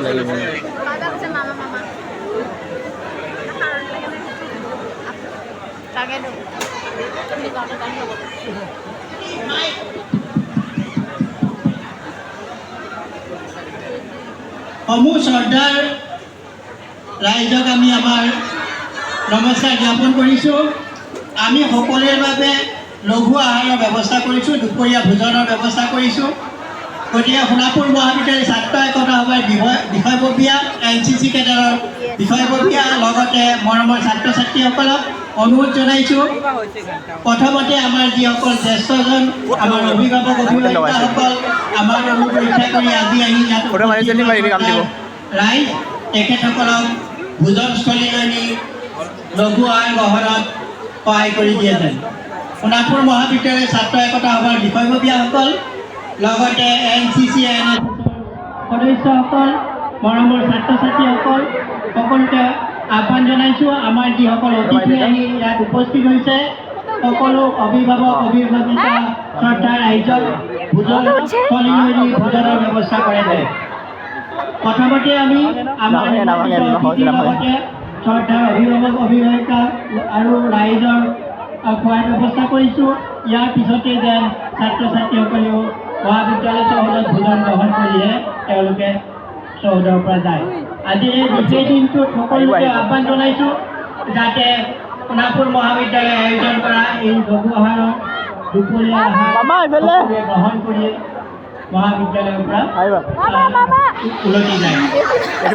লাগিব। বাবা কৈছে মামা মামা তাকেতো। সমূহ শ্ৰদ্ধাৰ ৰাইজক আমি আমাৰ নমস্কাৰ জ্ঞাপন কৰিছোঁ। আমি সকলোৰে বাবে লঘু আহাৰৰ ব্যৱস্থা কৰিছোঁ, দুপৰীয়া ভোজনৰ ব্যৱস্থা কৰিছোঁ। গতিকে সোণাপুৰ মহাবিদ্যালয় ছাত্ৰ একতা সভাৰ বিষয়ববীয়া, এনচিচি কেডাৰৰ বিষয়ববীয়া, লগতে মৰমৰ ছাত্ৰ ছাত্ৰীসকলক অনুৰোধ জনাইছোঁ। প্ৰথমতে আমাৰ যিসকল জ্যেষ্ঠজন, আমাৰ অভিভাৱক অভিভাৱিকাসকল আমাৰ অনুৰোধ ৰক্ষা কৰি আজি আহি ইয়াত ফটো মাৰি চেনি মাৰিবি, কাম দিব। ৰাইজ, তেখেতসকলক ভোজনস্থলীলৈ নি লঘু আহাৰ গ্ৰহণত সহায় কৰি দিয়ে যেন। সোণাপুৰ মহাবিদ্যালয় ছাত্ৰ একতা সভাৰ বিষয়ববীয়াসকল, লগতে এনচিচি, এনএছএছৰ সদস্যসকল, মৰমৰ ছাত্ৰ ছাত্ৰীসকল, সকলোকে আহ্বান জনাইছোঁ। আমাৰ যিসকল অতিথি আহি ইয়াত উপস্থিত হৈছে, সকলো অভিভাৱক অভিভাৱিকা, শ্ৰদ্ধাৰ ৰাইজক ভোজনস্থলীলৈ নি ভোজনৰ ব্যৱস্থা কৰে যেন। প্ৰথমতে আমি আমাৰ নাভাঙে, নাভাঙে, অতিথিৰ নাভাঙে। লগতে শ্ৰদ্ধাৰ অভিভাৱক অভিভাৱিকা আৰু ৰাইজৰ খোৱাৰ ব্যৱস্থা কৰিছোঁ। ইয়াৰ পিছতে যেন ছাত্ৰ ছাত্ৰীসকলেও মহাবিদ্যালয় চৌহদত ভোজন গ্ৰহণ কৰিহে তেওঁলোকে চৌহদৰ পৰা যায়। আজিৰ এই বিশেষ দিনটোত সকলোকে আহ্বান জনাইছোঁ যাতে সোণাপুৰ মহাবিদ্যালয়ে আয়োজন কৰা এই লঘু আহাৰৰ দুপৰীয়া আহাৰ মামা, এইফালে। সকলোৱে গ্ৰহণ কৰি মহাবিদ্যালয়ৰ পৰা আহিবা। মামা মামা। উলটি যায়।